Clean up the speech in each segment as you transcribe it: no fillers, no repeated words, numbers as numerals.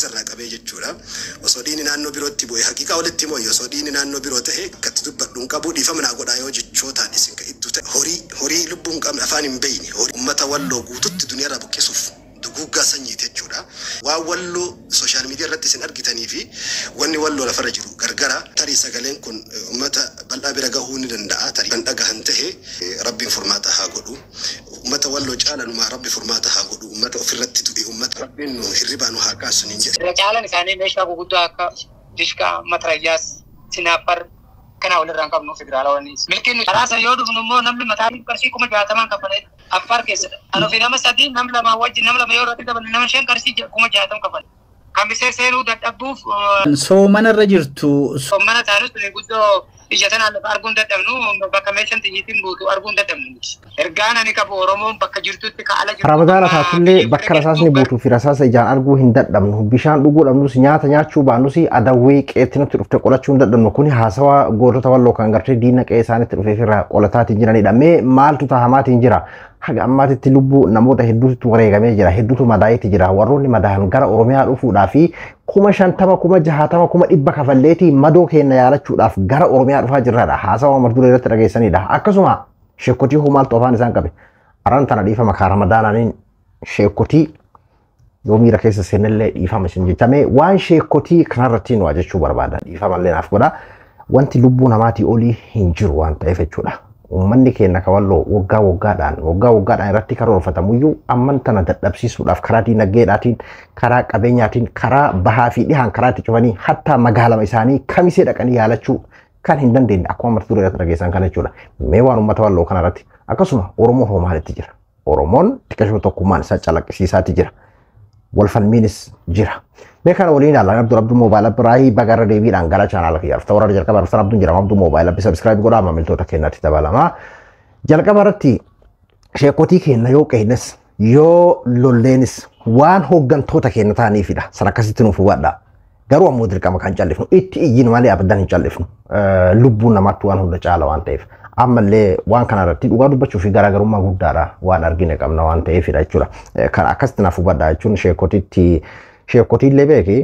Kaleessarraa qabee jechuudha. Osoo dhiini naannoo birootti bu'e haqiiqaa walitti himoo osoo dhiini naannoo biroo ta'e akkatti dubbadhu hin qabu dhiifama naa godhaa yoo jechootaan isin ka idduu ta'e horii horii lubbuu hin qabne afaan hin beeyne horii ummata Walloo guututti duniyaarraa buqqisuuf duguuggaa sanyiiti jechuudha. Waan Walloo social media irratti isin argitanii fi wanni Walloo lafarra jiru gargara. Tarii sagaleen kun ummata bal'aa bira gahuu ni danda'a. Tarii kan dhagahan tahe Rabbiin furmaata haa godhu. Ummata Walloo caala numaa Rabbi furmaata haa godhu. Ummata ofirratti du'e ummata Rabbiin nu hirribaa nu haa kaasu niin jedha. Irra caalan isaanii meeshaa guguddaa akka dishqaa, matarayyaas, sinaappar kanaa walirraa hin qabnu federaalawannis. Milkiin nu karaa san yoo dhufnu immoo namni mataa qarshii 60,000 kaffalee Affaar keessadha. An ofii nama sadii nam lama wajji nam lama yoo irratti daballe nama shan qarshii 60,000 kaffale. Kamisee seenuu dadhabbuuf Soomana irra jirtu. Soomana taanus guddoo ija tanaan lafa arguu hin dadhabnu bakka meeshaan xiyyiitiin buutu arguu hin dadhabnu nuti. Ergaan ani qabu Oromoon bakka jirtutti ka ala jirtu Ramadaana ka taatullee biyya bakka bira rasaasni jirtu buutuu fi rasaasa ijaan arguu hin dadhabnu. Bishaan dhuguu dhabnus nyaata nyaachuu baannus adawwii qe'eetti nutti dhufte qolachuu hin dadhabnu. Kuni haasawa gootota Walloo kan gartee diina qe'ee isaanitti dhufeef irraa qolataatiin jiranidha. Mee maaltu tahamaatiin jira? Haga ammaatitti lubbuu namoota hedduutu wareegamee jira. Hedduutu madaayetti jira. Warroonni madaahan gara Oromiyaa dhufuudhaa fi 50,000, 60,000, 100,000 kafalleetii madoo keenna yaalachuudhaaf gara Oromiyaa dhufaa jirraadha. Haasawa Umar Duree irratti dhageessanidha. Akkasuma sheekkotii hoo maaltu afaan isaan qabe? Aran tana dhiifama kaa Ramadaanaaniin sheekkotii yoo miira keessa seenellee dhiifama isin jechamee waan sheekkotii kanarratti nu jechuu barbaada. Dhiifamallee naaf godha. Wanti lubbuu namaatii olii hin jiru waan ta'eef jechuudha. Uummanni keenya ka Walloo waggaa waggaadhaan waggaa waggaadhaan irratti karoorfatamuyyuu amman tana dadhabsiisuudhaaf karaa diinagdeedhaatiin, karaa qabeenyaatiin, karaa bahaa fi dhihaan karaa itti cufanii hattaa magaalama isaanii Kamisee dhaqanii yaalachuu kan hin dandeenye akkuma marti duree irratti dhageessan kana jechuudha. Mee waan uummata Walloo kana irratti akkasuma Oromoo hoo maalitti jira? Oromoon xiqqashoo tokkummaan isaa calaqqisiisaatti jira. Wal falmiinis jira. Mee kana waliin ilaalla. Abdul Abduu Moobaayil App Raahii baga irra deebiidhaan gara chaanaala kiyyaa dhufta. Warra jalqaba dhuftan Abduun jedhama. Abduu Moobaayil App subscribe godhaa maamiltoota keenyatti dabalamaa. Jalqaba irratti sheekotii keenya yoo qeeynes yoo lolleenis waan hooggantoota keenya ta'aniifidha. San akkasitti nuuf hubadhaa. Garuu ammoo dirqama kan callifnu itti iyyinu malee abaddan hin callifnu. Lubbuun namaatti waan hunda caala waan ta'eef. Ammallee waan kana irratti dhugaa dubbachuu fi garaagarummaa guddaadha waan argine qabna waan ta'eefidha jechuudha. Kan akkasitti naaf hubadhaa jechuun sheekotitti sheekotiillee beeki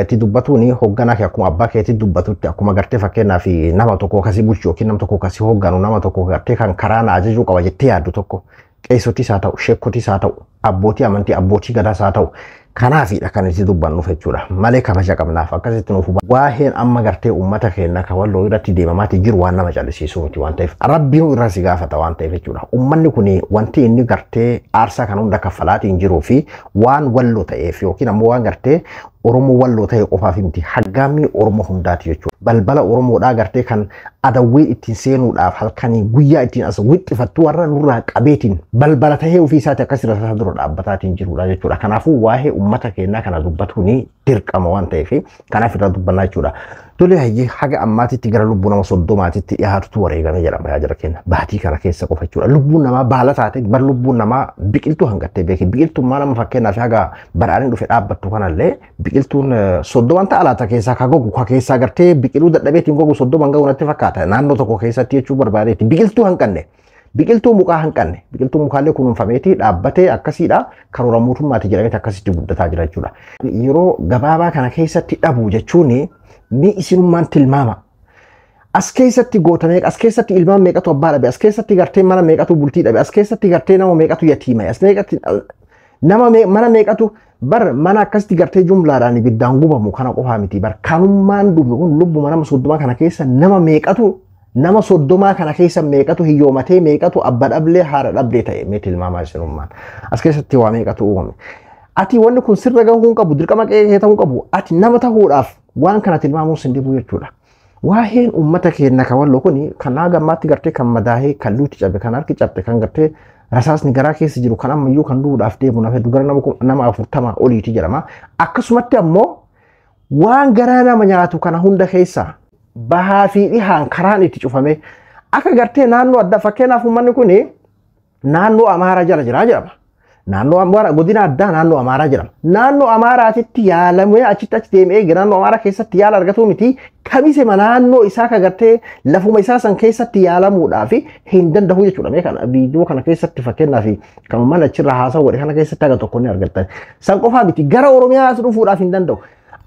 itti dubbatuuni hoogganaa kee akkuma abbaa keetti dubbatutti akkuma gartee fakkeenyaaf nama tokko akkasii bulchu yookiin nama tokko akkasii hoogganu nama tokko gartee kan karaa na ajajuu qaba jettee yaaddu tokko qeessotis haa ta'u sheekotis haa ta'u abbootii amantii abbootii gadaas haa ta'u Kanaafidha kan itti dubbannuuf jechuudha. Malee kabaja qabnaaf akkasitti nuuf huba. Waaheen amma gartee uummata keenya kan Walloo irratti deemamaati jiru waan nama callisiisuu miti waan ta'eef Rabbiin irraa si gaafata waan ta'eef jechuudha. Uummanni kun wanti inni gartee aarsaa kan hunda kaffalaatiin jiruu fi waan Walloo ta'eef yookiin ammoo waan gartee Oromoo Walloo ta'e qofaaf miti haggaammii Oromoo hundaati jechuudha. Balbala Oromoodhaa gartee kan adawwii ittiin seenuudhaaf halkanii guyyaa ittiin as wixxifattu warra nurraa qabeetiin balbala tahee ofii isaati akkas irra isaa dura dhaabbataatiin jirudha jechuudha. Kanaafuu waa'ee uummata keenyaa kana dubbatuun dirqama waan ta'eef kanaaf irraa dubbannaa jechuudha. Tole hayyee haga ammaatitti gara lubbuu nama 30titti dhiyaatutu wareegame jedhama yaa jara keenya. Baatii kana keessa qofa jechuudha. Lubbuun namaa baala taate bar lubbuun namaa biqiltuu hangattee beeki. Biqiltummaa nama fakkeenyaaf haga badhaadhin dhufe dhaabbattu kanallee biqiltuun 30 ta'a laata keessaa ka gogu ka keessaa gartee biqiluu dadhabeetiin gogu 30 gahu natti fakkaata. Naannoo tokko keessatti jechuu barbaadeetti biqiltuu hanqanne. Biqiltuu mukaa hanqanne. Biqiltuu mukaallee kunuunfameeti dhaabbatee akkasiidha. Karoora mootummaati jedhameeti akkasitti guddataa jira jechuudha. Yeroo gabaabaa kana keessatti dhabuu jechuun ni isinummaan tilmaama. As keessatti goota meeqa, as keessatti ilmaan meeqatu abbaa dhabe, as keessatti gartee mana meeqatu bultii dhabe, as keessatti gartee nama meeqatu yatiima, as meeqatti nama mana meeqatu bar mana akkasitti gartee jumlaadhaan ibiddaan gubamu kana qofaa miti bar kanummaan dhume kun lubbuma nama 30 kana keessa nama meeqatu nama 30 kana keessa meeqatu hiyyoomatee meeqatu abba dhablee haadha dhablee ta'e mee tilmaamaa isinummaan as keessatti waa meeqatu uumame. Ati wanni kun sirra gahuu hin qabu dirqama qe'ee kee ta'uu hin qabu ati nama ta'uudhaaf waan kana tilmaamuun sin dhibuu jechuudha. Waa'een uummata keenya kan Walloo kun kan haga ammaatti gartee kan madaahee kan luuti cabe kan harki cabte kan gartee rasaasni garaa keessa jiru kan ammayyuu kan du'uudhaaf deemu nama hedduu gara nama 40 oliiti jedhama. Akkasumatti ammoo waan garaa nama nyaatu kana hunda keessa bahaa fi dhihaan karaan itti cufame akka gartee naannoo adda fakkeenyaaf uummanni kun naannoo Amaaraa jala jira jedhama. Naannoo Amaaraa godina addaa naannoo Amaaraa jedhama. Naannoo Amaaraatitti yaalamee achitti achi deemee naannoo Amaaraa keessatti yaala argatu miti kamise naannoo isaa ka gartee lafuma isaa san keessatti yaalamuudhaaf hin danda'u jechuudha. Mee kana viidiyoo kana keessatti fakkeenyaaf kan mana achirraa haasawaa godhe kana keessatti haga tokko ni argattan. San qofaa miti gara Oromiyaa as dhufuudhaaf hin danda'u.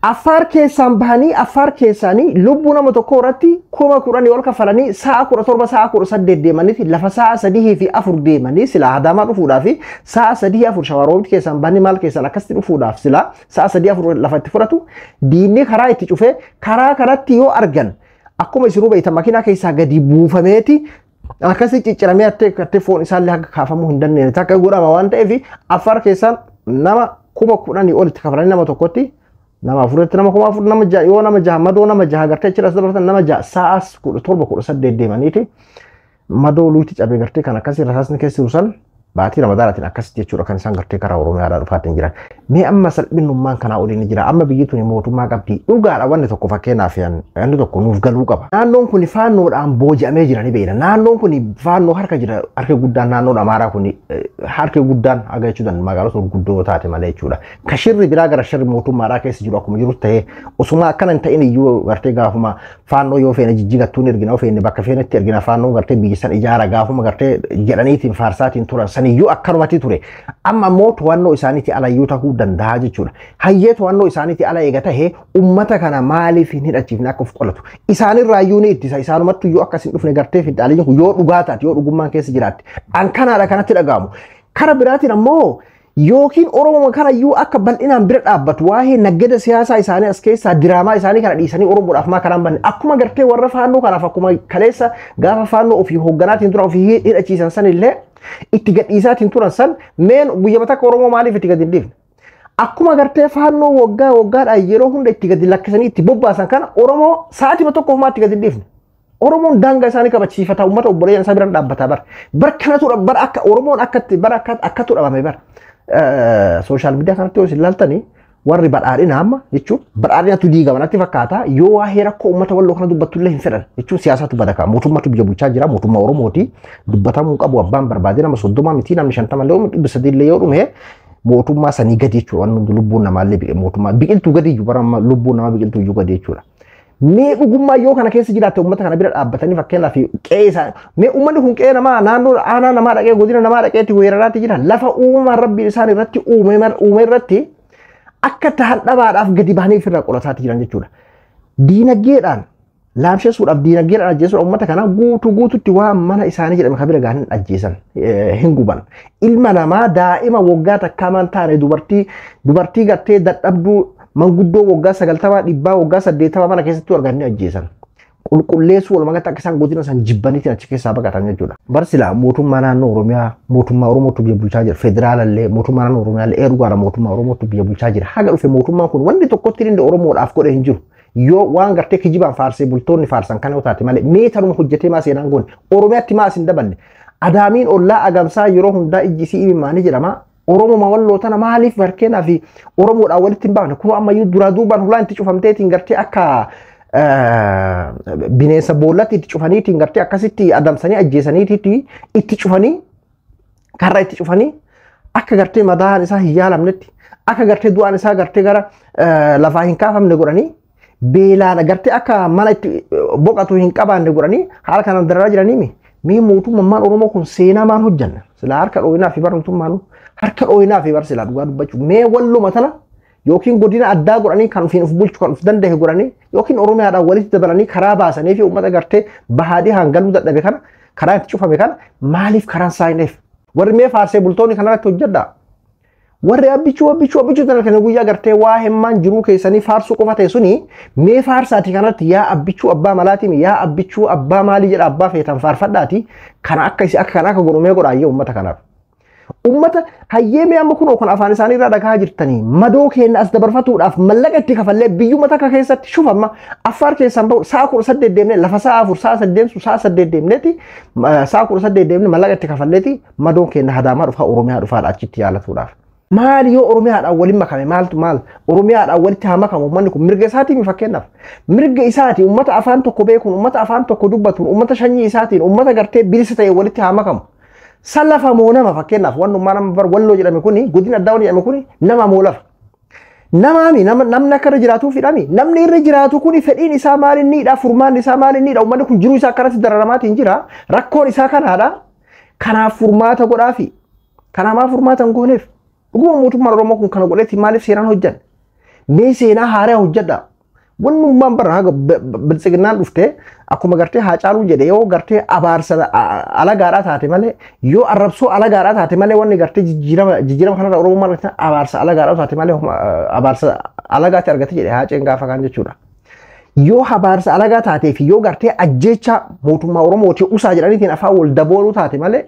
Affaar keessaan bahanii Affaar keessaanii lubbuu nama tokko irratti 10,000 ol kaffalanii sa'a 17 sa'a 18 deemanii lafa sa'a 3 fi 4 deemanii silaa Adaamaa dhufuudhaaf sa'a 3 4 Shawaroobit keessaan bahanii maal keessaan akkasitti dhufuudhaaf silaa sa'a 3 4 lafa itti fudhatu diinni karaa itti cufee karaa kanatti yoo argan akkuma isinuu beektan makiinaa keessaa gadi buufameeti akkasii cicciramee attee foon isaallee akka kaafamuu hin dandeenye takka godhama waan ta'eef Affaar keessaan nama 10,000 ol itti kafalanii nama tokkotti nama afuritti nama 4,000 nama 6 yoo nama 6 madoo nama 6 gartee achirras dabartan nama 6 sa'a 17 18 deemaniiti madoo luuti cabee gartee kan akkasii rasaasni keessa jiru san baatii Ramadaanaatiin akkasitti jechuudha kan isaan gartee karaa Oromiyaadhaa dhufaatiin jiran. Mee amma salphinnummaan kanaa olii ni jira. Amma biyyi tuni mootummaa qabdi. Dhugaadha wanni tokko fakkeenyaaf wanni tokko nuuf galuu qaba. Naannoon kun faannoodhaan booji'amee jira ni beekna. Naannoon kun faannoo harka jira. Harki guddaan naannoon Amaaraa kun harki guddaan haga jechuudhaan magaalota gurguddoo taate malee jechuudha. Ka shirri biraa gara shirri mootummaadhaa keessa jiru akkuma jiru ta'ee osuma akkana hin ta'in iyyuu gartee gaafuma faannoo yoo feene jijjigattuun ergina yoo feene bakka feenetti ergina faannoo gartee biyya san ijaara gaafuma gartee jedhaniitiin faarsaatiin turan saniyyuu akkanumatti ture. Amma immoo to'annoo isaaniitii alayyuu ta'uu danda'a jechuudha. Hayyee to'annoo isaaniitii ala eega tahee uummata kana maaliif hin hidhachiifne akka of qolatu? Isaanirraayyuu ni ittisa. Isaanumattu iyyuu akkas hin dhufne gartee fixaaliin kun yoo dhugaa taate yoo dhugummaan keessa jiraatte. An kanaadha kanatti dhaga'amu. Kara biraatiin ammoo yookiin Oromoo kanayyuu akka bal'inaan bira dhaabbatu waa'ee naggada siyaasaa isaanii as keessaa diraamaa isaanii kana dhiisanii Oromoodhaaf maa karaan banne akkuma gartee warra faannoo kanaaf akkuma kaleessa gaafa faannoo ofii hoogganaatiin turan ofii hidhachiisan san illee itti gadhiisaatiin turan san meen guyyaa takka Oromoo maaliif itti gadi hin dhiifne? Akkuma gartee faannoo waggaa waggaadhaan yeroo hunda itti gadi lakkisanii itti bobbaasan kana Oromoo sa'aatima tokko homaa itti gadi hin dhiifne. Oromoon daangaa isaanii kabachiifata uummata obboleeyyan isaa biraan dhaabbataa bara. Bara kanatu bara akka Oromoon akkatti bara akkatu dhabame bara. Sooshaal miidiyaa kanatti yoo isin ilaaltanii warri badhaadhina amma jechuun badhaadhinatu diigama natti fakkaata yoo waa'ee rakkoo uummata walloo kana dubbattullee hin fedhan jechuun siyaasatu badaka mootummatu biyya bulchaa jira mootummaa Oromooti dubbatamuu qabu abbaan barbaade nama 30 miti namni 50 illee 300 illee yoo dhume mootummaa sanii gadi jechuudha waan lubbuun namaallee mootummaa biqiltuu gadi iyyuu bara lubbuun namaa biqiltuu iyyuu gadi jechuudha. Mee dhugummaa yoo kana keessa jiraatte uummata kana bira dhaabbatanii fakkeenyaaf qe'ee isaa mee uummanni kun qe'ee namaa naannoo aanaa namaa dhaqee godina namaa dhaqeetti weeraraatti jira lafa uumamaan rabbiin isaan irratti uume irratti akka tahan dhabaadhaaf gadi bahanii ofirraa qolataatti jiran jechuudha. Diinagdeedhaan laamsheessuudhaaf diinagdeedhaan ajjeesuudhaaf uummata kana guutuu guututti waan mana isaanii jedhame kan bira gahan ajjeesan hin guban. Ilma namaa daa'ima waggaa takkaa maan taane dubartii gartee dadhabduu manguddoo waggaa 90 100 waggaa 80 mana keessatti arganii ajjeesan. Qulqulleessuu walumaa galatti akka isaan godina san jibbaniitiin achi keessaa baqatan jechuudha. Barsilaa mootummaa naannoo Oromiyaa mootummaa Oromootu biyya bulchaa jira. Federaalallee mootummaa naannoo Oromiyaallee eerugaara mootummaa Oromootu biyya bulchaa jira. Haga dhufe mootummaan kun wanni tokkotti inni Oromoodhaaf godhe hin jiru. Yoo waan gartee kijibaan faarsee bultoonni faarsan kana yoo taate malee meetaruma hojjetee maa seenaan goone Oromiyaatti maa isin daballe. Adaamiin ollaa agamsaa yeroo hundaa ijji isii imimmaanii jedhama. Oromoo walloo tana maaliif barkeenaa fi Oromoodhaan walitti hin baafne kun ammayyuu duraa duubaan hulaan itti cufamteetiin gartee akka bineensa boollatti itti cufaniitiin gartee akkasitti adamsanii ajjeesaniitiin itti cufanii karra itti cufanii akka gartee madaan isaa hin yaalamnetti akka gartee du'aan isaa gartee gara lafaa hin kaafamne godhanii beelaan gartee akka mana itti boqatu hin qabaanne godhanii haala kanaan dararaa jiranii mee mootummaan Oromoo kun seenaa maal hojjanna silaa harka dhooyinaa fi barnootummaanuu harka dhooyinaa fi barsilaa dhugaa dubbachuu mee walluma tana yookiin godina addaa godhanii kan ofiin of bulchu kan of danda'e godhanii yookiin Oromiyaadhaan walitti dabalanii karaa baasanii fi uummata gartee bahaadii hangaluu dadhabe kana karaa itti cufame kana maaliif karaan saayinef warri mee faarsee bultoonni kanarratti hojjedhaa. Warri abbichuu abbichuu abbichuu tana kan guyyaa gartee waa himmaan jiruu keessanii faarsuu qofa ta'e suni mee faarsaati kanarratti yaa abbichuu abbaa malaatiin yaa abbichuu abbaa maalii jedha abbaa feetan faarfadhaati kana akka isi akka kana akka godhumee godhaayyee uummata kanaaf. Uummata hayyee mee amma kunoo kan afaan isaanii irraa dhagaa jirtanii madoo keenya as dabarfatuudhaaf mallaqa itti kafallee biyyuma takka keessatti shufamma Affaar keessaan bahu sa'a 18 deemnee lafa sa'a 4 sa'a 8 sa'a 8 deemneeti sa'a 18 deemnee mallaqa itti kafalleeti madoon keenya Adaamaa dhufaa Oromiyaa dhufaadha achitti yaalatuudhaaf. Maali yoo Oromiyaadhaan waliin makame maaltu maal Oromiyaadhaan walitti haa makamu uummanni kun mirga isaatiin fakkeenyaaf mirga isaati uummata afaan tokko beekuun uummata afaan tokko dubbatuun uummata sanyii isaatiin uummata gartee bilisa ta'e walitti haa makamu. San lafa moo nama fakkeenyaaf wannummaa nama bar walloo jedhame kuni godina addaa jedhame kuni nama moo lafa. Namaami namni akka irra jiraatuu fidhami. Namni irra jiraatu kuni fedhiin isaa maal inniidha, furmaanni isaa maal inniidha, uummanni kun jiruu isaa akkanatti dararamaati jira. Rakkoon isaa kanaadha. Kanaaf furmaata godhaafi. Kanaaf maal furmaata hin gooneef? Dhuguma mootummaan Oromoo kun kana godhetti maaliif seenaan hojjan? Mee seenaa haaraa hojjedha. Wannummaan bara haga biltsiginnaan dhuftee akkuma gartee Haacaaluu jedhe yoo gartee abaarsa alagaadhaa taate malee yoo arrabsoo alagaadhaa taate malee wanni gartee jijjiirama kanarra Oromoo maal argatan abaarsa alagaadhaa taate malee abaarsa alagaatti argate jedhe Haaceen gaafa kaan jechuudha. Yoo abaarsa alagaa taatee fi yoo gartee ajjeecha mootummaa Oromooti usaa jedhaniitiin afaan wal dabooluu taate malee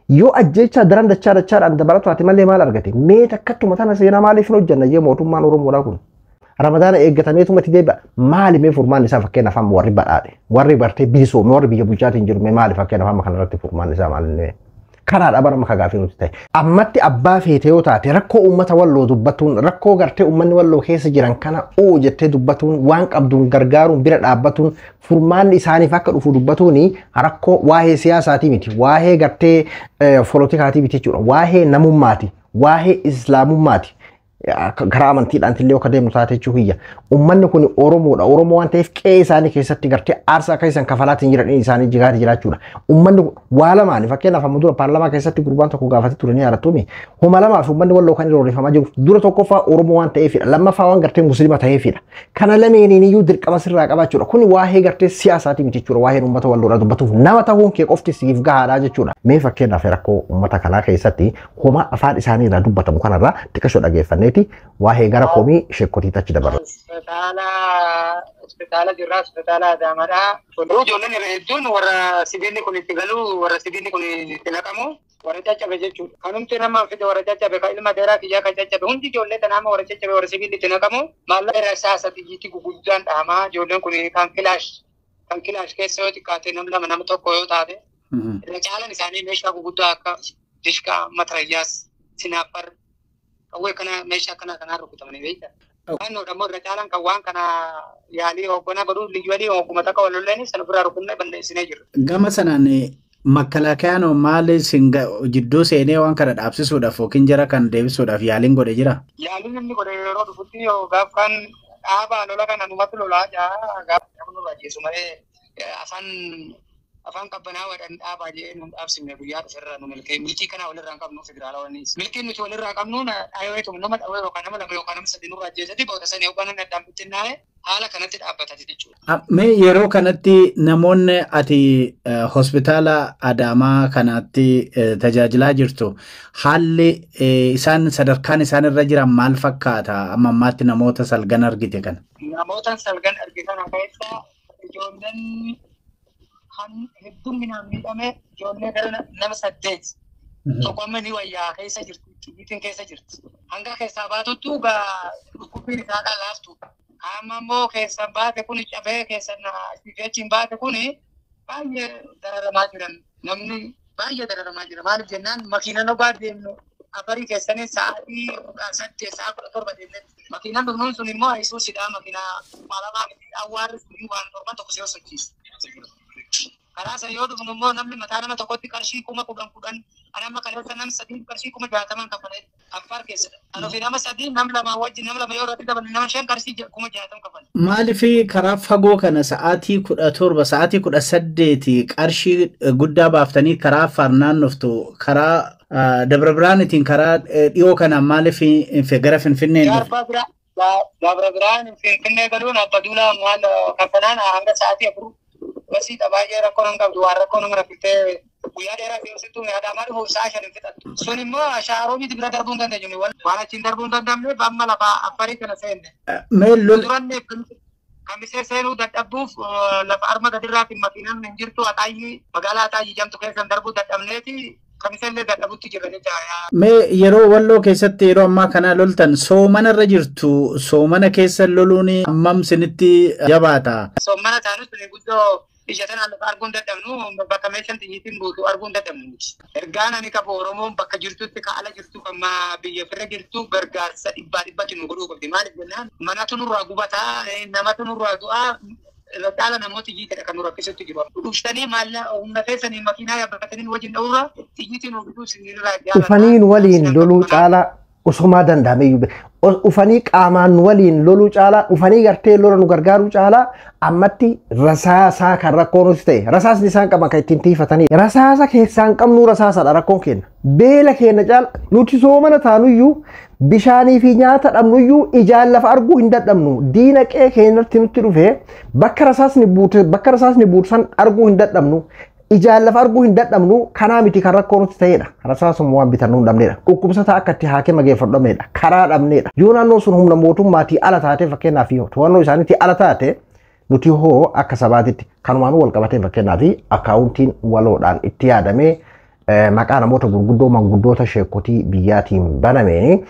yoo ajjeecha daran dachaa dachaadhaan dabalatu taate malee maal argate? Mee takkattuma tana seenaa maaliif hin hojjanna jee mootummaan Oromoodhaa kun? Ramadaana eeggatameetuma itti deebi'a. Maali mee furmaanni isaa fakkeenyaaf amma warri badhaadhe warri bartee bilisoome warri biyya bulchaatiin jiru mee maali fakkeenyaaf amma kanarratti furmaanni isaa maali mee? Karaadha bara maka gaafii nuti ta'e. Ammatti abbaa feete yoo taate rakkoo uummata walloo dubbatuun rakkoo gartee uummanni walloo keessa jiran kana oo jettee dubbatuun waan qabduun gargaaruun bira dhaabbatuun furmaanni isaaniif akka dhufu dubbatuun rakkoo waa'ee siyaasaatii miti waa'ee gartee polotikaatii miti jechuudha waa'ee namummaati waa'ee islaamummaati. Karaa amantiidhaan illee akka deemnu taate jechuu kiyya. Uummanni kun Oromoodha. Oromoo waan ta'eef qe'ee isaanii keessatti gartee aarsaa akka isaan kafalaatiin jiran isaanii jigaati jiraachuudha. Uummanni waa lamaani fakkeenyaaf amma dura paarlaamaa keessatti gurbaan tokko gaafatee ture ni yaadattuumi. Homa lamaaf uummanni walloo kan irra jiru dura tokkoffaa Oromoo waan ta'eefidha. Lammaffaa waan gartee Musliima ta'eefidha. Kana lameeniin iyyuu dirqama sirraa qabaachuudha. Kun waa'ee gartee siyaasaatii miti jechuudha. Waa'een uummata walloodha dubbatuuf nama ta'uun kee qofti siif gahaadha jechuudha. Mee fakkeenyaaf rakkoo uummata kanaa keessatti homa afaan isaanii irraa dubbatamu kanarraa xiqqashoo dhageeffannee waa'ee gara komii sheekkotiitti achi dabarra. Hospitaala jirra, hospitaala Adaamaadha. Ijoolleen irra hedduun warra sibiilli kun itti galu, warra sibiilli kun itti naqamu, warra caccabe jechuudha. Kanumti nama fide warra caccabe, kan ilma dheeraa kiyyaa kan caccabe, hundi ijoollee tanaa warra caccabe, warra sibiilli itti naqamu. Maallaqa irra saasa xiyyiitti guguddaan dhahamaa. Ijoolleen kun kan kilaash keessa yoo xiqqaate nam lama nama tokko yoo taate. Irra caalan isaanii meeshaa guguddaa akka dishqaa, matarayyaas, sinaappar, qawwee kana meeshaa kana kanaan rukutamanii beektaa. Naannoodha immoo irra caalaan kan waan kana yaalii hoogganaa godhuu liyyuu hogguma takka wal lolleen sana biraa rukunnee balleessinee jirra. Gama sanaan makkalaakayaan maali jidduu seenee waan kana dhaabsisuudhaaf yookiin jara kan deebisuudhaaf yaaliin godhe jira? Yaaliin inni godhe yeroo dhufutti yoo gaaf kan dhaabaa lola kana numatti lolaa jaa gaaf nurraa jeesu malee afaan qabbanaawwaadhaan dhaabaa jedhee nu dhaabsifne guyyaa dhuferraa nu milkee milkii kana walirraa hin qabnu federaala wanni milkiin nuti walirraa qabnu dhaweetu nama dhawee yookaan nama lama yookaan nama sadi nurraa jeesati booda sanii yookaan namni addaan bittinnaa'e haala kanatti dhaabbata jechuudha. Mee yeroo kanatti namoonni ati hospitaala Adaamaa kanatti tajaajilaa jirtu haalli isaan sadarkaan isaan irra jiran maal fakkaata amma ammaatti namoota salgan argite kana? Namoota salgan argite kana keessa ijoolleen hedduminaan miidhame ijoollee gara nama 8 tokko amma ni wayyaa keessa jirti, xiyyiitiin keessa jirti. Hanga keessaa baatuttu dhukkubbiin isaa laaftu. Amma immoo keessan baate kun cabee keessan achiin baate kun baay'ee dararamaa jiran. Namni baay'ee dararamaa jira. Maaliif jennaan makiinaan ogaa deemnu afarii keessanii sa'aatii 8 sa'a 17 deemne. Makiinaan dhufnuun sun immoo Isuusidha makiinaa malamaa miti awwaarri sun waan torban tokko si sochiisa. Karaa sana yoo dhufnu immoo namni mataa nama tokkotti qarshii 10,000 ani amma kaleessa nama 3 qarshii 60,000 kaffalee Affaar keessadha. Ani ofii nama 3 nama lama wajjin nama lama yoo irratti daballe nama 5 qarshii 60,000 kaffale. Maaliif karaa fagoo kana sa'aatii 17 sa'aatii 18 qarshii guddaa baaftanii karaa Affaar naannoftu karaa Dabra Biraanitiin karaa dhiyoo kana maaliif gara Finfinnee hin dhufne? Dabra Biraan Finfinnee galuun Abba Duulaa maal kaffanaan hanga sa'aatii 4 basiidha baay'ee rakkoo nama qabdu waan rakkoo nama rakkistee guyyaa dheeraa deemsiftuu Adaamaa dhufuuf sa'a 5 hin fixattu. Sun immoo Shaaroobiitti bira darbuu hin dandeenyu. Waan achiin darbuu hin danda'amneef amma lafa Affarii kana seenne. Mee lol Duranne kamisee seenuu dadhabbuuf lafa arma gadirraatiin makiinaan hin jirtu Axaayyii magaalaa Axaayyii jamtu keessan darbuu dadhabneeti kamisee illee dadhabutti jirra jecha. Mee yeroo walloo keessatti yeroo ammaa kana loltan soomana irra jirtu soomana keessa loluun hammam sinitti jabaata? Soomana taanus guddoo ija tanaan lafa arguu hin dadhabnu bakka meeshaan xiyyiitiin buutu arguu hin dadhabnu miti. Ergaan ani qabu Oromoon bakka jirtutti ka ala jirtu kan biyya fira jirtu gargaarsa dhibbaa dhibbatti nu godhuu qabdi. Maaliif jennaan manatu nurraa gubataa namatu nurraa du'aa Irra caala namoota xiyyiitidha kan nu rakkisutti jiru. Dhuftanii maalla humna keessanii makiinaa yaabbatanii wajjin dha'urra xiyyiitiin nu bituu isinirraa jaalladha. Ufaniin waliin loluu caalaa osumaa danda'ame iyyuu ufanii qaamaan waliin loluu caalaa ufanii gartee lola nu gargaaruu caalaa ammatti rasaasaa kan rakkoo nuti ta'e rasaasni isaan qaban kan ittiin tiifatanii rasaasa keessaan qabnuu rasaasadha rakkoon keenya beela keenya caala nuti soomana taanuyyuu bishaanii fi nyaata dhabnuyyuu ijaan lafa arguu hin dadhabnu diina qe'ee keenyatti nutti dhufee bakka rasaasni buute bakka rasaasni buutu san arguu hin dadhabnu ijaan lafa arguu hin dadhabnu kanaa miti kan rakkoo nuti ta'edha. Rasaasuma waan bitannu hin dhabnedha. Dhukkubsataa akka itti haakima geeffatu dhabnedha. Karaa dhabnedha. Yoo naannoon sun humna mootummaatii ala taate fakkeenyaaf to'annoo isaaniitii ala taate nuti hoo akka sabaatitti kanumaanuu wal qabatee fakkeenyaaf akkaawuntiin waloodhaan itti yaadamee maqaa namoota gurguddoo manguddoota sheekotii biyyaatiin banameen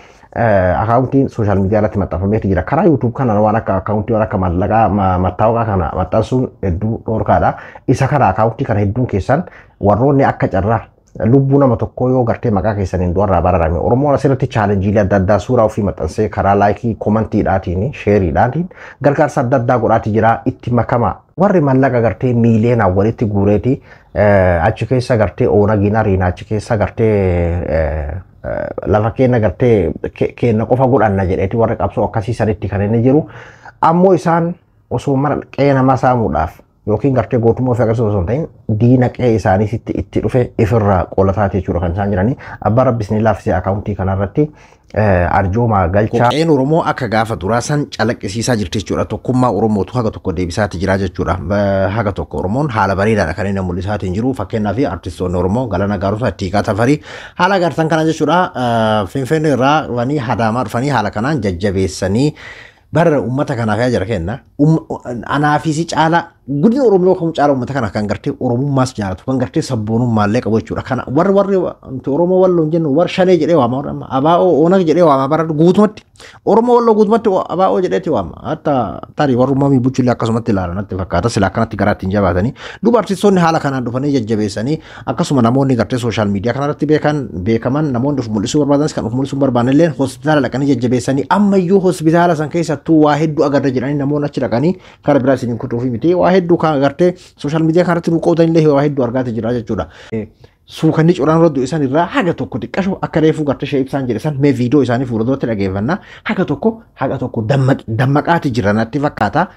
akkaawuntiin sooshaal miidiyaa irratti maxxanfameeti jira. Karaa yuutuub kana waan akka akkaawuntii waan akka maallaqaa mattaawaqaa kana maxxansuun hedduu dhorkaadha. Isa kana akkaawuntii kana hedduun keessan warroonni akka carraa lubbuu nama tokkoo yoo gartee maqaa keessaniin du'arraa bararame Oromoon asirratti chaalenjiilee adda addaa suuraa ofii maxxansee karaa laayikii komantiidhaatiin sheeriidhaatiin gargaarsa adda addaa godhaati jira itti makama. Warri mallaqa gartee miileenaan walitti guureeti achi keessa gartee oonagiin ariina achi keessa gartee lafa keenya gartee keenya qofa godhanna jedheeti warri qabsoo akkasii sanitti kan inni jiru. Ammoo isaan osoo mara qe'ee namaa saamuudhaaf yookiin gartee gootummaa ofii agarsiisu osoo hin ta'in diina qe'ee isaanii itti dhufe ifirraa qolataati jechuudha kan isaan jiranii. Abbaa Rabbis ni laaffisee akaawuntii kanarratti arjooma galchaa. Qe'een Oromoo akka gaafa duraa san calaqqisiisaa jirti jechuudha. Tokkummaa Oromootu haga tokko deebisaati jira jechuudha. Haga tokko Oromoon haala bareedaadha kan inni mul'isaatiin jiru. Fakkeenyaaf artistoonni Oromoo Galana Gaaromsaa, Tiiqaa Tafarii haala agartan kana jechuudha. Finfinnee irraa dhufanii Adaamaa dhufanii haala kanaan jajjabeessanii bara uummata kanaaf yaa jira kenna. Anaafis caala guddina Oromoo kamuu caala uummata kana kan gartee Oromummaas jaalatu kan gartee sabboonummaallee qabu jechuudha. Kana warri warri Oromoo walloo hin jennu warri shanee jedhee waama warri amma ABO Onag jedhee waama bara guutumatti Oromoo walloo guutumatti ABO jedheeti waama. Hatta tarii warri uumamii buchullee akkasumatti ilaalan natti fakkaata sila akkanatti garaa ittiin jabaatanii duuba artistoonni haala kanaan dhufanii jajjabeessanii akkasuma namoonni gartee sooshaal miidiyaa kanarratti beekan beekaman namoonni of mul'isuu barbaadanis kan of mul'isuu hin barbaanne illee hospitaala dhaqanii jajjabeessanii ammayyuu hospitaala san keessattuu waa hedduu agarra jedhanii namoonni achi dhaqanii karaa biraa isiniin kutuufi miti waa hedduu kan agartee sooshaal miidiyaa kanarratti nu qoodan illee waa hedduu argaate jira jechuudha. Suukanni coraan rodduu isaan irraa haga tokko xiqqasho akka reefuu gartee ishee ibsaan jedhe san mee viidiyoo isaanii fuulduratti dhageeffanna haga tokko dammaqaati jira natti fakkaata.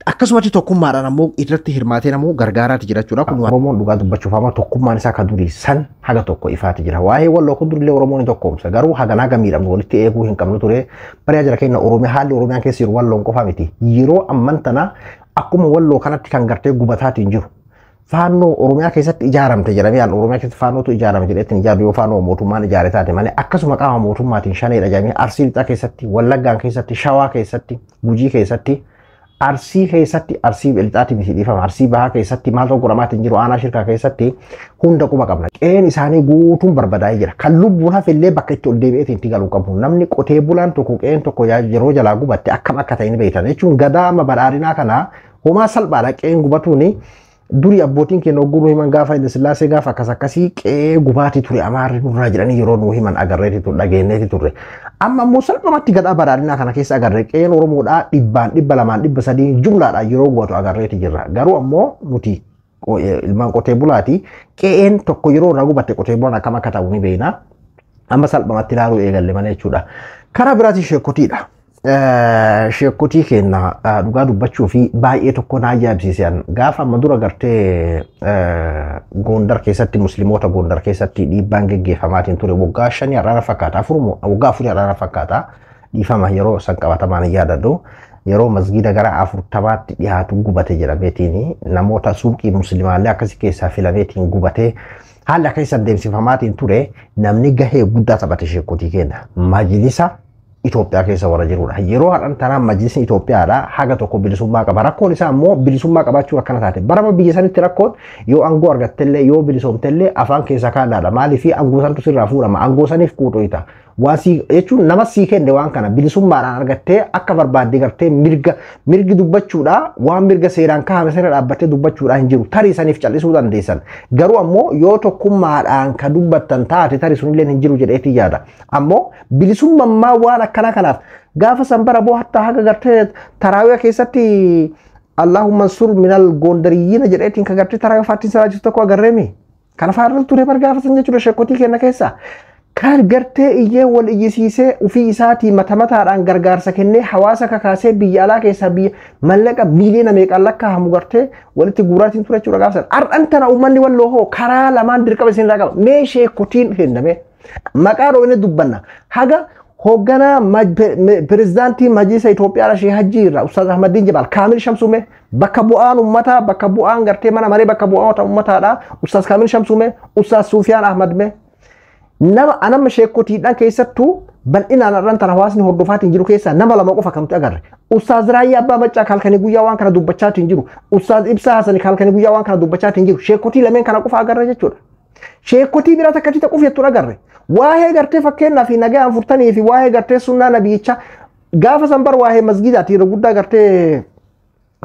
Akkasumatti tokkummaadhaan ammoo irratti hirmaatee ammoo gargaaraati jira jechuudha. Kun Oromoon dhugaa dubbachuuf amma tokkummaan isaa kan durii san haga tokko ifaati jira. Waa'ee walloo kun durillee Oromoon ni tokkoomsa. Garuu haganaa gamiidhaan walitti eeguu hin qabnu ture. Bari'aa jira keenya Oromiyaa haalli Oromiyaan keessa jiru walloon qofa miti. Yeroo amman tana akkuma walloo kanatti kan gartee gubataatiin jiru. Faannoo Oromiyaa keessatti ijaaramte jedhamee Oromiyaa keessatti faannootu ijaarame jedheetti ijaaru yoo faannoo mootummaan ijaare taate malee akkasuma qaama mootummaatiin shaneedha jedhamee Arsii lixaa keessatti, Wallaggaan keessatti, Shawaa keessatti, Gujii keessatti, Arsii keessatti, Arsii lixaatti miti dhiifama, Arsii bahaa keessatti maal tokko godhamaatiin jiru aanaa shirkaa keessatti hunda quba qabna. Qe'een isaanii guutuun barbadaa'ee jira. Kan lubbuun hafe illee bakka itti ol deebi'eetiin itti galuu qabu. Namni qotee bulaan tokko qe'een tokko yeroo jalaa gubatte akkam akka ta'e ni beektan. Jechuun gadaa amma badhaadhinaa kana homaa salphaadha qe'een gubatuuni. Duri abbootiin keenya hogguu nu himan gaafa Haile Sillaasee gaafa akkas akkasii qe'ee gubaatii ture amaarri nurraa jedhanii yeroo nu himan agarreeti ture dhageenyeeti turre. Amma immoo salphumatti gadaa badhaadhinaa kana keessa agarree qe'een Oromoodhaa 100 200 300 jumlaadhaan yeroo gubatu agarreeti jirra. Garuu ammoo nuti ilmaan qotee bulaati qe'een tokko yeroo irraa gubatte qotee bulaan akkam akka ta'u ni beekna. Amma salphumatti ilaaluu eegalle malee jechuudha. Karaa biraatiin sheekotiidha. Sheekotii keenya dhugaa dubbachuu fi baay'ee tokko na ajaa'ibsiisan. Gaafa amma dura gartee Gondar keessatti musliimoota Gondar keessatti dhiibbaan geggeeffamaatiin ture waggaa 5 har'aara fakkaata waggaa 4 har'aara fakkaata dhiifama yeroo san qabatamaan hin yaadadhu. Yeroo masgiida gara 40tti dhiyaatu gubate jedhameetiin namoota suuqii muslimaallee akkasii keessaa filameetiin gubatee haalli akka isaan deemsifamaatiin ture namni gahee guddaa taphate sheekotii keenya. Majlisa Itoophiyaa keessa warra jirudha. Yeroo har'an tanaan majlisni Itoophiyaadha haga tokko bilisummaa qaba. Rakkoon isaa immoo bilisummaa qabaachuu akkana taate. Barama biyya sanitti rakkoon yoo aangoo argattellee yoo bilisoomtellee afaan keessa kaadhaadha. Maaliif aangoo santu sirraa fuudhama. Aangoo saniif quuxoyita. Waan sii jechuun nama sii kenne waan kana bilisummaadhaan argattee akka barbaadde gartee mirgi dubbachuudha waan mirga seeraan kaa'ame sana dhaabbattee dubbachuudha hin jiru. Tarii saniif callisuu dandeessan. Garuu ammoo yoo tokkummaadhaan ka dubbattan taate tarii sunillee hin jiru jedheetii yaada. Ammoo bilisummaa waan akkana kanaaf gaafa san bara boo hatta haga gartee taraawiyaa keessatti Allahumma ansur minal gondariyyiina jedheetiin ka gartee taraa faattiin salaachisu tokko agarreemi. Kana faarra ture bar gaafa san jechuudha sheekotii kenna keessa. Kan gartee iyyee wal iyyisiisee ofii isaatii mata mataadhaan gargaarsa kennee hawaasa kakaasee biyya alaa keessaa biyya mallaqa miiliyoona meeqaan lakkaa'amu gartee walitti guuraatiin ture jechuudha gaafa san. Har'an tana uummanni walloo hoo karaa lamaan dirqama isin irraa qaba. Mee sheekotiin kenname maqaa dhooyne dubbanna. Haga hoogganaa pirezidaantii majlisa Itoophiyaa Sheekh Hajjii irraa Ustaaz Ahmadiin Jabaal Kaamil Shamsuume bakka bu'aan uummataa bakka bu'aan gartee mana maree bakka bu'aan uummataadha Ustaaz Kaamil Shamsuume Ustaaz Suufiyaan Ahmad mee nama anamma sheekotiidhaan keessattuu bal'inaan har'an tana hawaasni hordofaatiin jiru keessaa nama lama qofa kamtu agarre. Ustaaz Raayyaa Abbaa Maccaa kalkanii guyyaa waan kana dubbachaatiin jiru. Ustaaz Ibsaa Hasani kalkanii guyyaa waan kana dubbachaatiin jiru. Sheekotii lameen kana qofa agarre jechuudha. Sheekotii biraa takka itti qofa jettuun agarre. Waa'ee gartee fakkeenyaa fi nagaan furtanii fi waa'ee gartee sunnaa nabiyyichaa gaafa san bar waa'ee masgiidaati yeroo guddaa gartee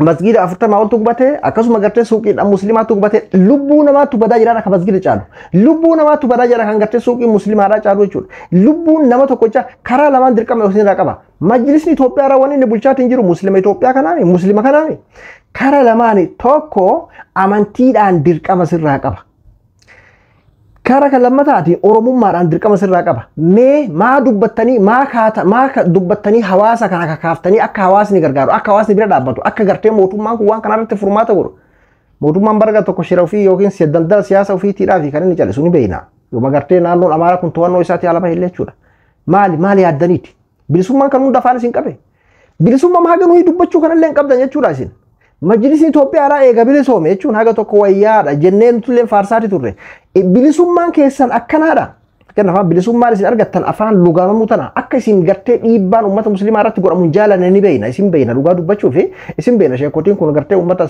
masgiida 40 oltu gubatee akkasuma gartee suuqiidhaan musliimaatu gubatee lubbuu namaatu badaa jira akka masgiida caalu lubbuu namaatu badaa jira kan gartee suuqii musliimaadhaa caalu jechuudha lubbuun nama tokkocha karaa lamaan dirqama isin irraa qaba majlisni Itoophiyaa irraa wanni inni bulchaatiin jiru muslima Itoophiyaa kanaami muslima kanaami karaa lamaani tokko amantiidhaan dirqama sirraa qaba. Karaa kan lammataatiin oromummaadhaan dirqama sirraa qaba. Mee maa dubbattanii maa kaata maa dubbattanii hawaasa kana kakaaftanii akka hawaasni gargaaru akka hawaasni bira dhaabbatu akka gartee mootummaan kun waan kana irratti furmaata godhu. Mootummaan barga tokko shira ofii yookiin daldala siyaasa ofiitiidhaa fi kan inni callisu ni beekna. Yooma gartee naannoon Amaaraa kun to'annoo isaatii ala bahee jechuudha. Maali maali yaaddaniiti? Bilisummaan kan hunda afaan isin qabe. Bilisummaa haga nuyi dubbachuu kanallee hin qabdan jechuudha isin. Majlisni Itoophiyaadhaa eega bilisoome jechuun haga tokko wayyaadha jenneen tulleen faarsaati turre. Bilisummaan keessan akkanaadha. Fakkeenyaaf bilisummaan isin argattan afaan lugaamamuu tana akka isin gartee dhiibbaan uummata musliimaa irratti godhamu hin jaalanne ni beekna. Isin beekna dhugaa dubbachuu fi isin beekna sheekotiin kun gartee uummata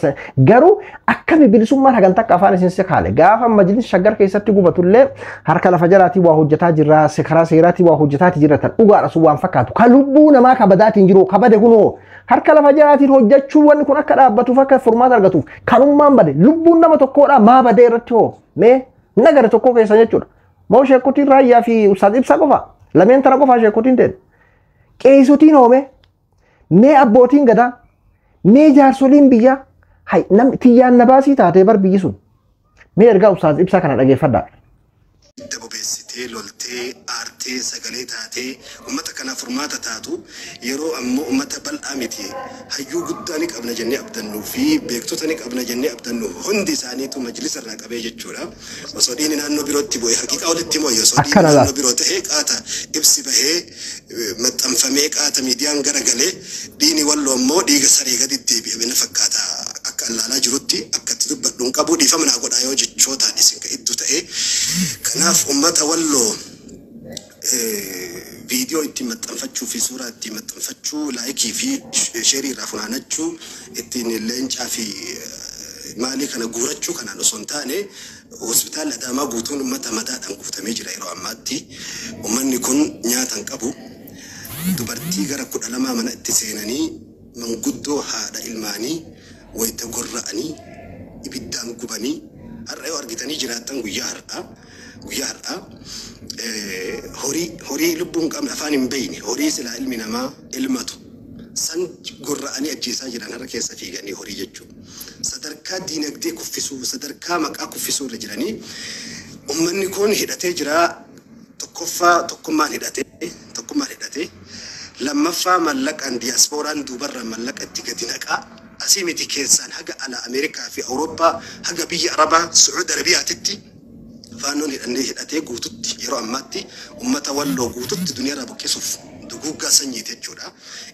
garuu akkami bilisummaan hagan takka afaan isin sekaale gaafa majlisni shaggar keessatti gubatullee harka lafa jalaatii waa hojjetaa jirra karaa seeraatii waa hojjetaatii jirra dhugaadha sun waan fakkaatu ka lubbuu namaa kabadaatiin jiru kabade kunoo harka lafa jalaatiin hojjechuu wanni kun akka dhaabbatuuf akka furmaata argatuuf kanummaan bade lubbuun nama tokkoodha maa badee irratti hoo mee nagara tokko keessa jechuudha. Moo sheekotiin raayyaa fi ustaaz ibsaa qofa lameen tana qofa sheekotiin ta'e. Qeessotiin hoome mee abbootiin gadaa mee jaarsoliin biyyaa hay nam tiyyaan nabaasii taatee bar biyyi sun mee ergaa ustaaz ibsaa kana dhageeffadhaa. Ibidda bobeessitee loltee aartee sagalee taatee uummata kanaaf furmaata taatu yeroo ammoo uummata bal'aa miti hayyuu guddaa ni qabna jennee abdannuu fi beektota ni qabna jennee abdannu hundi isaaniitu majlisa irraa qabee jechuudha. Osoo dhiini naannoo birootti bu'e haqiiqaa walitti mooyye osoo dhiini Akkana laal. naannoo biroo ta'ee qaata ibsi bahee maxxanfamee qaata miidiyaan garagalee dhiini walloo immoo dhiiga saree gadi deebi'ame na fakkaata akka allaalaa jirutti akka itti dubbadhu hin qabu dhiifama naa godhaa yoo jechootaan isin ka iddu ta'e. Kanaaf uummata walloo viidiyoo ittiin maxxanfachuu fi suuraa ittiin maxxanfachuu laayikii fi sheerii irraa funaanachuu ittiin leencaa fi maalii kana guurachuu kanaan osoo hin taane hospitaalli Adaamaa guutuun uummata madaadhaan guutamee jira yeroo ammaatti. Uummanni kun nyaata hin qabu. Dubartii gara 12 mana itti seenanii manguddoo haadha ilmaanii wayita gorra'anii ibiddaan gubanii har'a yoo argitanii jiraattan guyyaa har'aa horii lubbuu hin qabne afaan hin beekne horii silaa ilmi namaa ilmatu san gorra'anii ajjeesaa jiran har'a keessa fiiganii horii jechuudha. Sadarkaa diinagdee kuffisuu sadarkaa maqaa kuffisuu irra jiranii uummanni kun hidhatee jira tokkoffaa tokkummaan hidhatee lammaffaa mallaqaan diyaaspooraan duubarra mallaqa itti gadi naqaa asii miti keessaan haga ala Ameerikaa fi Awurooppaa haga biyya Arabaa Sucuud Arabiyaatitti faannoon hidhatee guututti yeroo ammaatti uummata walloo guututti duniyaarraa buqqisuuf duguuggaa sanyiiti jechuudha.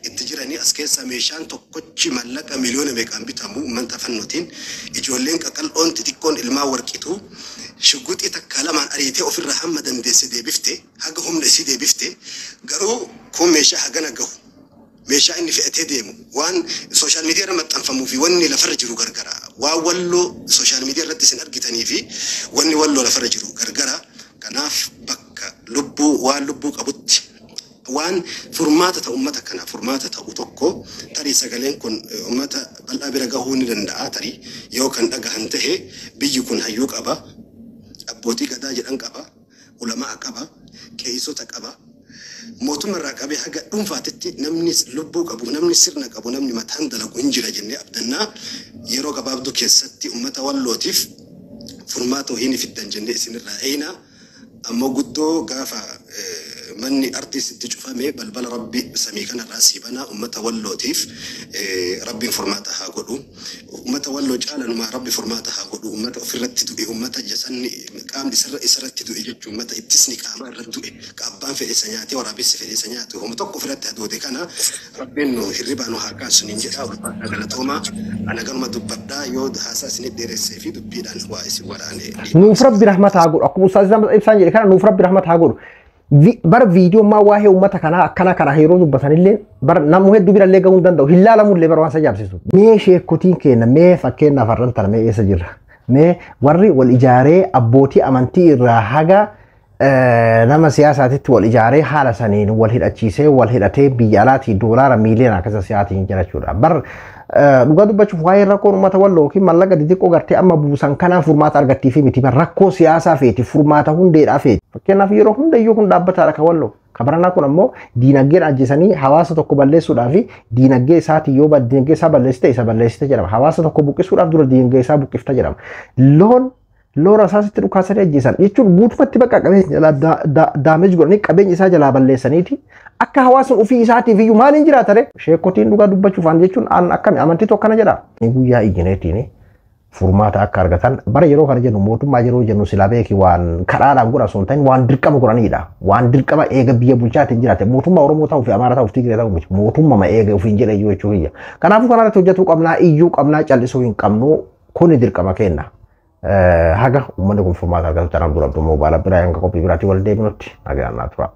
Itti jiranii as keessaa meeshaan tokkochi mallaqa miliyoona meeqaan bitamu uummata fannootiin ijoolleen qaqal'oon xixiqqoon ilmaan warqitu shugguxii takka lamaan ariitee ofirraa hamma dandeesse deebifte haga humna isii deebifte garuu kun meeshaa hagana gahu. Meeshaa inni fe'atee deemu waan sooshaal miidiyaa irra maxxanfamuu fi wanni lafarra jiru gargara. Waan walloo sooshaal miidiyaa irratti isin argitanii fi wanni walloo lafarra jiru gargara. Kanaaf bakka lubbuu waan lubbuu qabutti waan furmaata ta'u uummata kana furmaata ta'u tokko tarii sagaleen kun uummata bal'aa bira gahuu ni danda'a tarii yoo kan dhagahan ta'e biyyi kun hayyuu qaba abbootii gadaa jedhan qaba ulamaa qaba qeessota qaba. Mootummaa irraa qabee haga dhuunfaatitti namni lubbuu qabu, namni sirna qabu, namni mataan dalagu hin jira jennee abdannaa. Yeroo gabaabduu keessatti uummata Wallootiif furmaata wayii ni fiddan jennee isinirraa eeyna. Ammoo guddoo gaafa manni artiisitti cufame balbala Rabbi samii kanarraa sii banaa. Uummata Wallootiif Rabbiin furmaata haa godhu. Uummata Walloo caalanumaa Rabbi furmaata haa godhu. Uummata ofirratti du'e, uummata jasanni qaamni isarratti du'e jechuun, uummata ittisni qaamaa irratti du'e, ka abbaan fedhe isa nyaatee, waraabessi fedhe isa nyaate, homa tokko ofirratti hadoode kana Rabbiin nu hirribaa nu haa kaasu niin jedha. Ulfaadhaa, galatoomaa. Ana ganuma dubbadhaa, yoo haasaa isinit dheeressee fi dubbiidhaan waa isin waraane. Nuuf Rabbi rahmata haa godhu. Akkuma Ustaaz Ibsaan jedhe kana, nuuf Rabbi rahmata haa godhu. Bara viidiyoo maa waa'ee uummata kanaa akkana kana yeroo dubbatanillee bara namuu hedduu birallee gahuu hin danda'u. Hin laalamullee bara waan isa ajaa'ibsiisu. Mee sheekotiin keenya, mee fakkeenyaaf har'an tana mee eessa jirra? Mee warri wal ijaaree abbootii amantii irraa haga nama siyaasaatitti wal ijaaree haala saniin wal hidhachiisee, wal hidhatee, biyya alaatii doolaara miiliyoona akkasa siyaatiin jira jechuudha. Bar dhugaa dubbachuuf waa'ee rakkoon uummata Walloo yookiin mallaqa xixiqqoo gartee amma buusan kanaan furmaata argattii fi miti, bar rakkoo siyaasaa feeti, furmaata hundeedhaa feeti. Fakkeenyaaf yeroo hundayyuu kun dhaabbataadha kan Walloo. Kabaranaa kun ammoo diinagdeen ajjeesanii hawaasa tokko balleessuudhaa fi diinagdee isaatii yoo diinagdee isaa balleessite isa balleessite jedhama. Hawaasa tokko buqqisuudhaaf dura diinagdee isaa buqqifta jedhama. Loon loora isaasitti dhukaasanii ajjeesan jechuun guutumatti bakka qabeenya jalaa damage godhanii qabeenya isaa jalaa balleessaniiti akka hawaasni ofii isaatiif iyyuu maaliin jiraatare? Sheekotiin dhugaa dubbachuuf aan jechuun aan akkami amantiitu akkana jedha. Guyyaa ijjineetiin furmaata akka argatan. Bara yeroo kana jennu, mootummaa yeroo jennu, silaa beeki waan kadhaadhaan godhan osoo hin ta'in waan dirqama godhanidha. Waan dirqama eega biyya bulchaatiin jiraate, mootummaa Oromoo ta'uu fi Amaaraa ta'uu fi Tigree ta'uu miti, mootummaa eega ofiin jedhe iyyuu jechuu kiyya. Kanaafuu kanarratti hojjetuu qabnaa, iyyuu qabnaa, callisuu hin qabnu, kuni dirqama kenna. Haga uummanni kun furmaata argatu tanaan dura abduu moobaala biraa hanga qophii biraatii wal deebinutti nagaan naa tura.